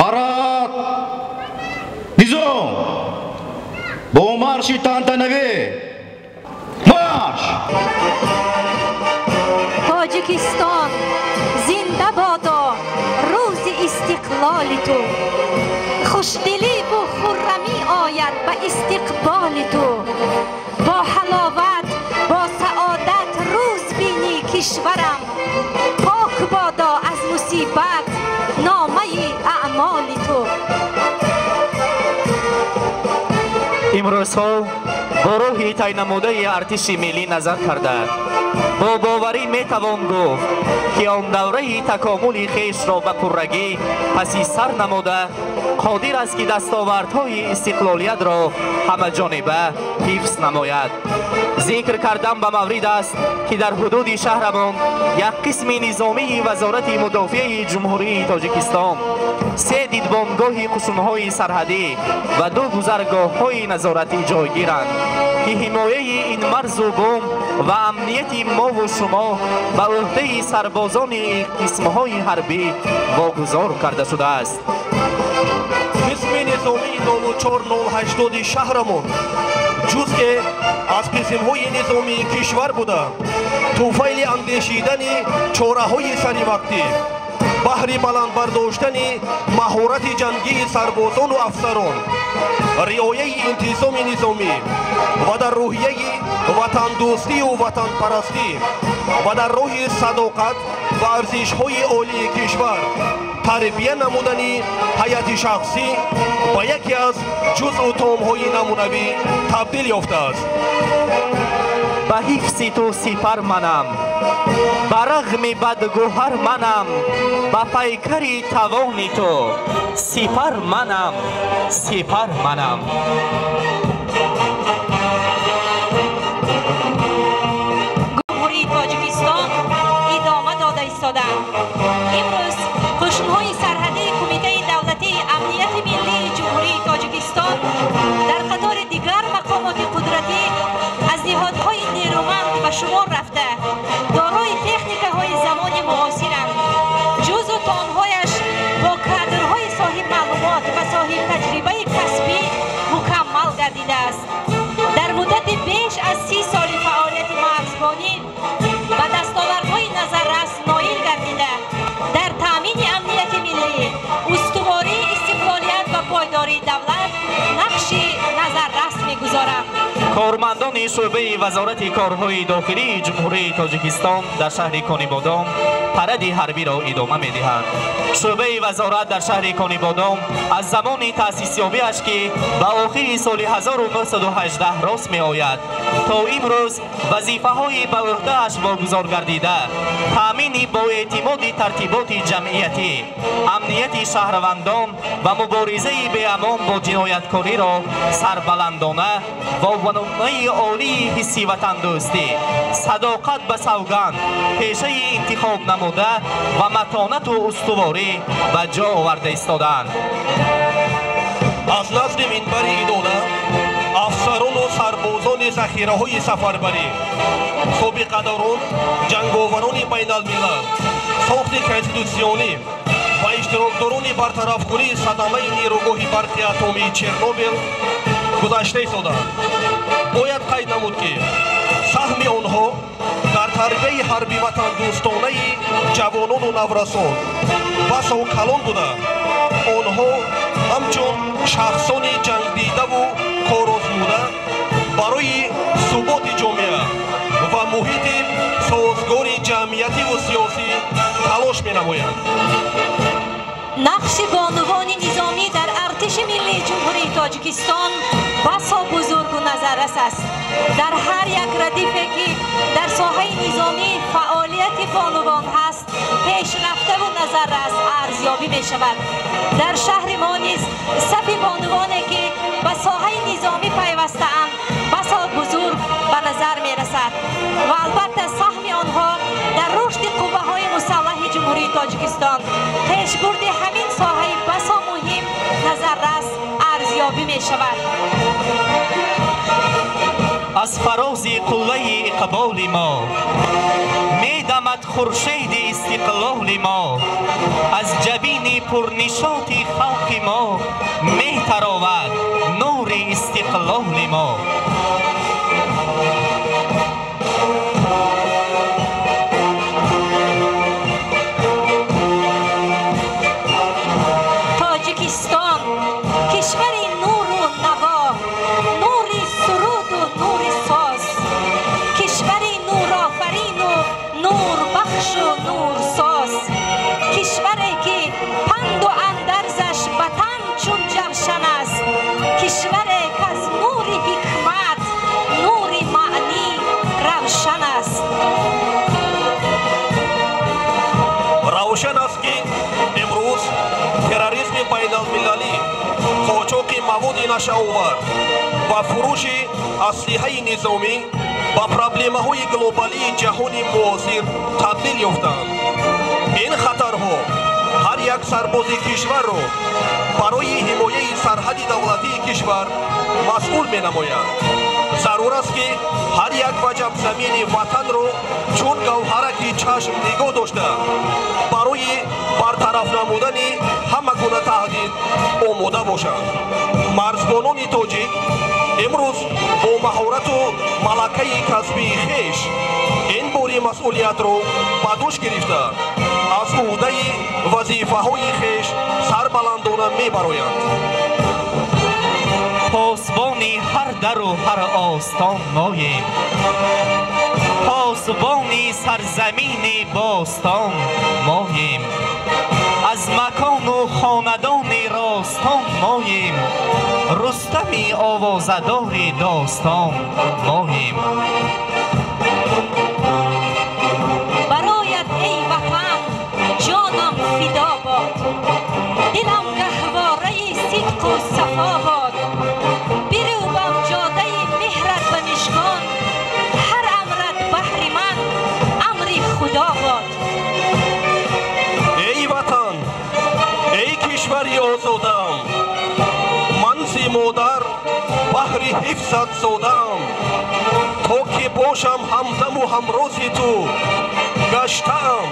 Парад! Низом! Бо марши тантанавӣ! Марш! Тоҷикистон зинда бодо, рӯзи истиқлоли ту. Хушдиливу хуррамӣ ояд ба истиқболи ту. Бо ҳаловат, бо саодат рӯз бинӣ кишварам. Пок бодо аз мусибат номаи аъмоли ту. Имрӯзҳо бо роҳи тайнамудаи артиши миллӣ назар карда, бо боварӣ метавон гуфт, ки он давраи такомули хешро ба пуррагӣ паси сар намуда, қодир аст, ки дастовардҳои истиқлолиятро ҳамаҷониба ҳифз намояд. Зикр кардан ба маврид аст, ки дар ҳудуди шаҳрамон як қисми низомии Вазорати мудофиаи Ҷумҳурии Тоҷикистон, се дидбонгоҳи қушунҳои сарҳадӣ ва ду гузаргоҳҳои назоратӣ ҷойгиранд, ки ҳимояи ин марзу бум ва амнияти мову шумо ба ӯҳдаи сарбозони қисмҳои ҳарбӣ вогузор карда шудааст. Қисми низомии 04080 шаҳрамон ҷузъе аз қисмҳои низомии кишвар буда, туфайли андешидани чораҳои саривақтӣ баҳри баланд бардоштани маҳорати ҷангии сарбозону афсарон, риояи интизоми низомӣ ва дар рӯҳияи ватандӯстию ватанпарастӣ ва дар роҳи садоқат ва арзишҳои олии кишвар тарбия намудани ҳайати шахсӣ ба яке аз ҷузъу томҳои намунавӣ табдил ёфтааст. Ба ҳифзи ту сипар манам, ба рағми бадгӯҳар манам, ба пайкари тавони ту сипар манам, сипар манам. Ҷумҳурии Тоҷикистон идома дода истодаанд. Имрӯз қушунҳои сарҳадии Кумитаи давлатии амнияти миллии Ҷумҳурии Тоҷикистон дар қатори дигар мақомоти қудратӣ аз ниҳодҳои нерӯманд ба шумор рафта, дорои техникаҳои замони муосиранд. Ҷузъу томҳояш бо кадрҳои соҳибмаълумот ва соҳибтаҷрибаи касбӣ мукаммал гардидааст. Дар муддати беш аз 30 соли фаъолияти марзбонӣ ба дастовардҳои назаррас ноил гардида, дар таъмини амнияти миллӣ, устувории истиқлолият ва пойдории давлат нақши назаррас мегузоранд. Кормандони шӯъбаи Вазорати корҳои дохилии Ҷумҳурии Тоҷикистон дар шаҳри Конибодом паради ҳарбиро идома медиҳанд. Шӯъбаи вазорат дар шаҳри Конибодом аз замони таъсисёбиаш, ки ба охири соли 1918 рост меояд, то имрӯз вазифаҳои ба ӯҳдааш вогузор гардида, таъмини боэътимоди тартиботи ҷамъиятӣ, амнияти шаҳрвандон ва муборизаи беамон бо ҷинояткориро сарбаландона бо намунаи олии ҳисси ватандӯстӣ, садоқат ба савганд, пешаи интихоб намуда ва матонату устуворӣ ба ҷо оварда истодаанд. Аз назди минбари идона афсарону сарбозони захираҳои сафарбарӣ, собиқадорон, ҷанговарони байналмилал, сохти конститутсионӣ ва иштирокдорони бартарафкунии садамаи нерӯгоҳи барқи атомии Чернобил гузашта истодаанд. Бояд қайд намуд, ки саҳми онҳо дар тарбияи ҳарби ватандӯстонаи ҷавонону наврасон басо калон буда, онҳо ҳамчун шахсони ҷангдидаву корозмуда барои суботи ҷомеа ва муҳити созгори ҷамъиятиву сиёсӣ талош менамоянд. Нақши бонувони низомӣ дар артиши миллии Ҷумҳурии Тоҷикистон басо бузургу назаррас аст. Дар ҳар як радифе, ки дар соҳаи низомӣ фаъолияти бонувон ҳаст, пешрафтаву назаррас арзёбӣ мешавад. Дар шаҳри мо низ сафи бонувоне, ки ба соҳаи низомӣ пайвастаанд, басо бузург ба назар мерасад ва албатта саҳми онҳо дар рушди қувваҳои мусаллаҳи Ҷумҳурии Тоҷикистон, пешбурди ҳамин соҳаи басо муҳим назаррас арзёбӣ мешавад. Аз фарози қуллаи иқболи мо медамад хуршеди истиқлоли мо, аз ҷабини пурнишоти халқи мо метаровад нури истиқлоли мо. Тоҷикистон кишвари нуру наво, нури суруду нури соз, кишвари нурофарину нурбахшу нурсоз, кишваре ки панду андарзаш ба тан чун ҷавшан аст, кишваре ки аз нури ҳикмат нури маънӣ равшан аст. Равшан аст, ки имрӯз терроризми байналмилалӣ, қочоқи маводи нашъаовар ва фурӯши аслиҳаи низомӣ ба проблемаҳои глобалии ҷаҳони муосир табдил ёфтаанд. Ин хатарҳо ҳар як сарбози кишварро барои ҳимояи сарҳади давлатии кишвар масъул менамояд. Зарур аст, ки ҳар як ваҷаб замини ватанро чун гавҳараки чашм нигоҳ дошта, барои бартараф намудани ҳама гуна таҳдид омода бошанд. Марзбонони тоҷик имрӯз бо маҳорату малакаи касбии хеш ин бори масъулиятро ба дӯш гирифта, аз ӯҳдаи вазифаҳои хеш сарбаландона мебароянд. Посбони ҳар дару ҳар остон моем, посбони сарзамини бостон моем, аз макону хонадони ростон моем, Рустами овозадори достон моем. Бароят, эй ватан, ҷонам фидо бод, дилам гаҳвораи сидқу сафо бод, бирӯбам ҷодаи меҳрат ба мишкон, ҳар амрат баҳри ман амри худо бод. Эй ватан, эй кишвари озодаам, ман зи модар баҳри ҳифзат зодаам, то ки бошам ҳамдаму ҳамрози ту, гаштаам,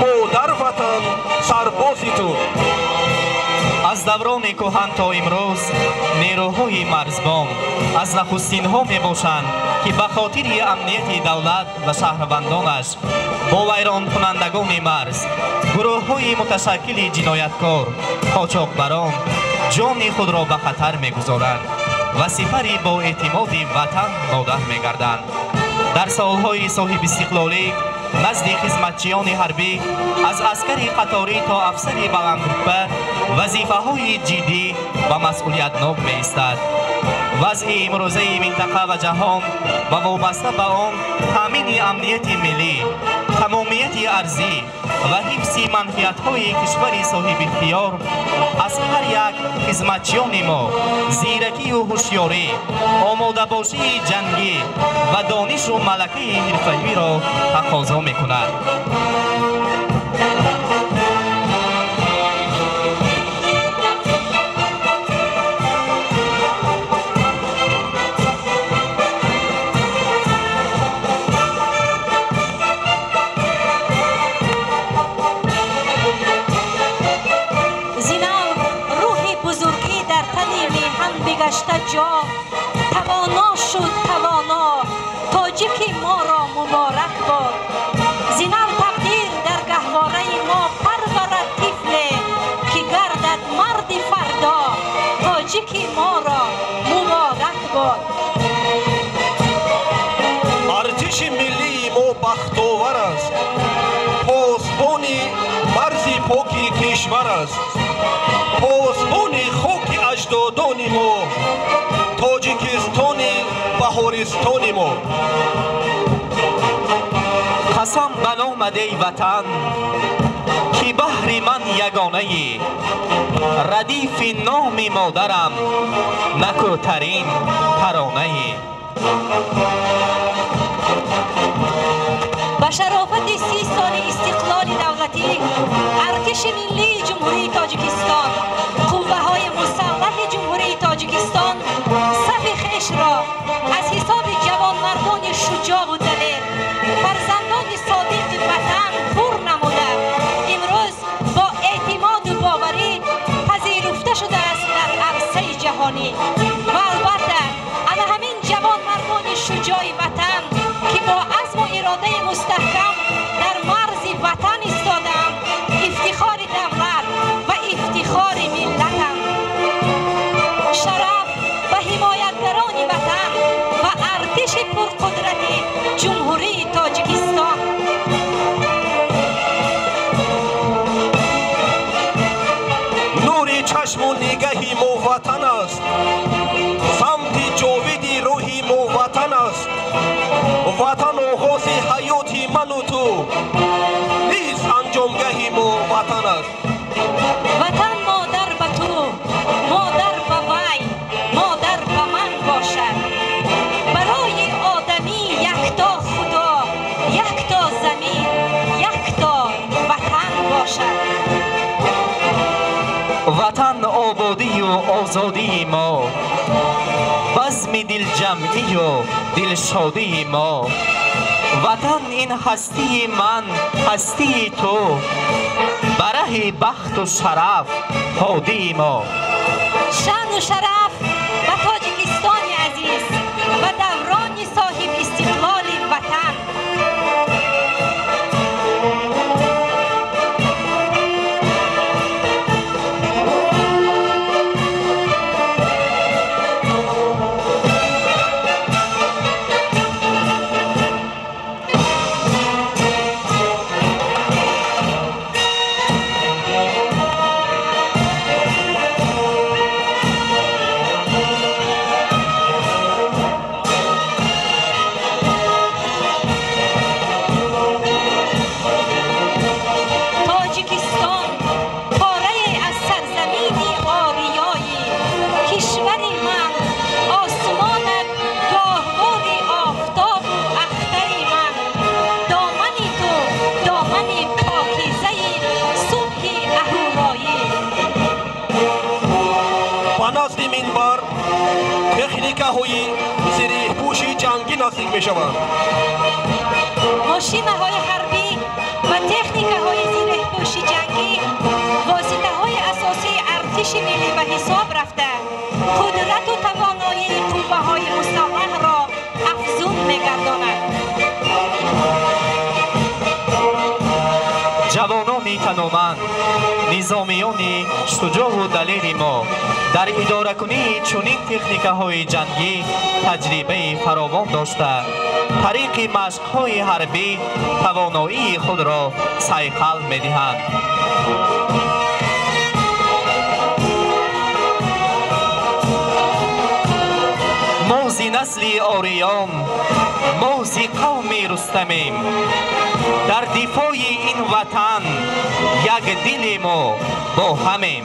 модар ватан, сарбози ту. Аз даврони кӯҳан то имрӯз нерӯҳои марзбон аз нахустинҳо мебошанд, ки ба хотири амнияти давлат ва шаҳрвандонаш бо вайронкунандагони марз, гурӯҳҳои муташаккили ҷинояткор, қочоқбарон ҷони худро ба хатар мегузоранд ва сипари боэътимоди ватан модаҳ мегарданд. Дар солҳои соҳибистиқлолӣ назди хизматчиёни ҳарбӣ аз аскари қаторӣ то афсари баландрутба вазифаҳои ҷиддӣ ва масъулиятнок меистад. Вазъи имрӯзаи минтақа ва ҷаҳон ва вобаста ба он таъмини амнияти миллӣ, тамомияти арзӣ ва ҳифзи манфиатҳои кишвари соҳибихтиёр аз ҳар як хизматчиёни мо зиракию ҳушёрӣ, омодабошии ҷангӣ ва донишу малакаи ҳирфавиро тақозо мекунад. Зинав рӯҳи бузургӣ дар тани меҳан бигашта ҷо, тавоно шуд тавоно, тоҷики моро муборак бод. Зинав тақдир дар гаҳвораи мо парварад тифле, ки гардад марди фардо, тоҷики моро муборак бод. Артиши миллии мо бахтовар аст, посбони марзи поки кишвар аст, посбони хоки аҷдодони мо, Тоҷикистони баҳористони мо. Қасам ба номад, эй ватан, ки баҳри ман ягонаӣ, радифи номи модарам накӯтарин таронаӣ. Ба шарофати 30 соли истиқлоли давлатӣ артиши миллии Ҷумҳурии Тоҷикистон, қувваҳои мусаллаҳи Ҷумҳурии Тоҷикистон сафи хешро аз ҳисоби ҷавон Нури чашму нигаҳи мо ватан аст, самти ҷовиди рӯҳи мо ватан аст. Ватан оғози ҳаёти ману ту, низ анҷомгаҳи мо ватан аст. Ватан модар ба ту, модар ба вай, модар ба ман бошад. Барои одамӣ якто Худо, якто замин, якто ватан бошад. Ватан ободию озодии мо, базми дилҷамъию дилшодии мо. Ватан ин ҳастии ман, ҳастии ту, ба раҳи бахту шараф ҳодии мо. Шаъну шараф ба Тоҷикистони азиз, ба даврони соҳибистиқлоли ватан. Тоҷикистон порае аз сарзамини ориёӣ, кишвари ман, осмонат гоҳвори офтобу ахтари ман, домани ту домани покизаи субҳи аҳуроӣ. Ба назди минбар техникаҳои зиреҳпӯши ҷангӣ наздик мешаванд. Мошинаҳои ҳарбӣ ва техникаҳои зиреҳпӯши ҷангӣ воситаҳои асосии артиши миллӣ ба ҳисоб рафта, қудрату тавоноии қувваҳои мусаллаҳро афзун мегардонад. Ҷавонони таноманд, низомиёни шуҷоъу далери мо дар идоракунии чунин техникаҳои ҷангӣ таҷрибаи фаровон дошта, тариқи машқҳои ҳарбӣ тавоноии худро сайқал медиҳанд. Мо зи насли ориён, мо зи қавми рустамем. Дар дифои ин ватан як дили мо бо ҳамем.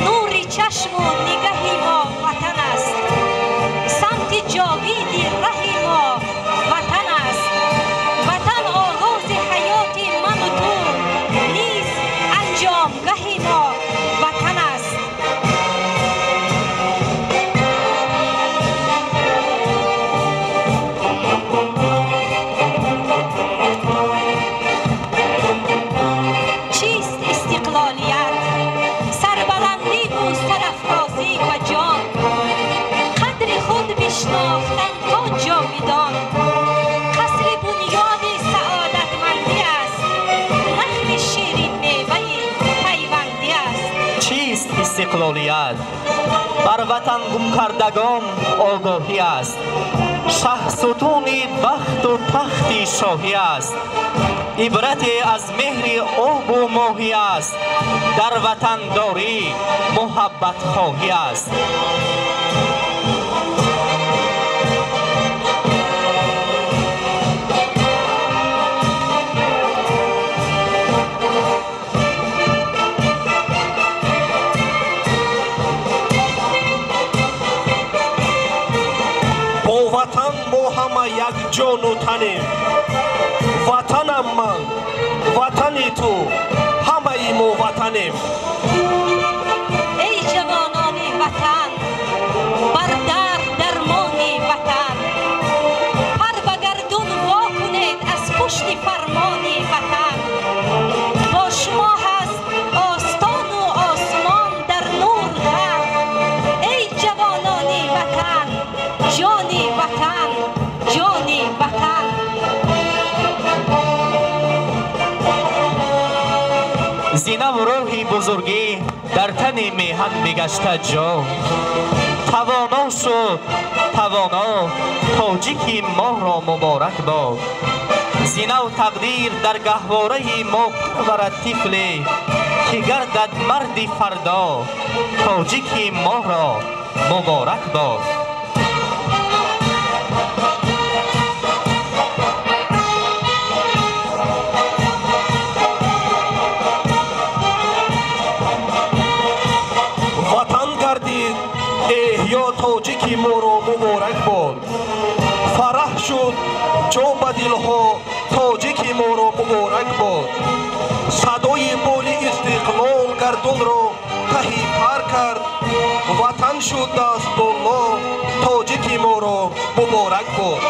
Нури чашму нигаҳи мо ватан аст, самти ҷовиди раҳи мо ватан аст. Ватан оғози ҳаёти ману ту, низ анҷомгаҳи мо ватан аст. Чист истиқлолият? Сарбаландиву сарафрозӣ ва ҷон, қадри худ бишнохтан то ҷовидон. Қасри бунёди саодатмандӣ аст, нахли ширинмеваи пайвандӣ аст. Чист истиқлолият? Бар ватан гумкардагон огоҳӣ аст, шаҳсутуни бахту тахти шоҳӣ аст, ибрате аз меҳри обу моҳӣ аст, дар ватандорӣ муҳаббатхоҳӣ аст. Бо ватан мо ҳама якҷону танем. Ватанам ман, ватани ту, ҳамаи мо ватанем. Эй ҷавонони ватан, бар дард дармони ватан, пар ба гардун во кунед аз пушти фармони ватан. Бо шумо ҳаст остону осмон дар нур ғарқ. Эй ҷавонони ватан, ҷони ватан, ҷони ватан. Зинаву роҳи бузургӣ дар Ватани меҳан бигашта ҷо. Тавоно шуд тавоно, тоҷики моро муборак бод. Зинав тақдир дар гаҳвораи мо парварад тифле, ки гардад марди фардо, тоҷики моро муборак бод. Ватан гардид эҳё, тоҷики моро муборак бод. Фараҳ шуд ҷо ба дилҳо, тоҷики моро муборак бод. Садои боли истиқлол гардунро таҳи пар кард. Ватан шуд дастболо, тоҷики моро муборак бод.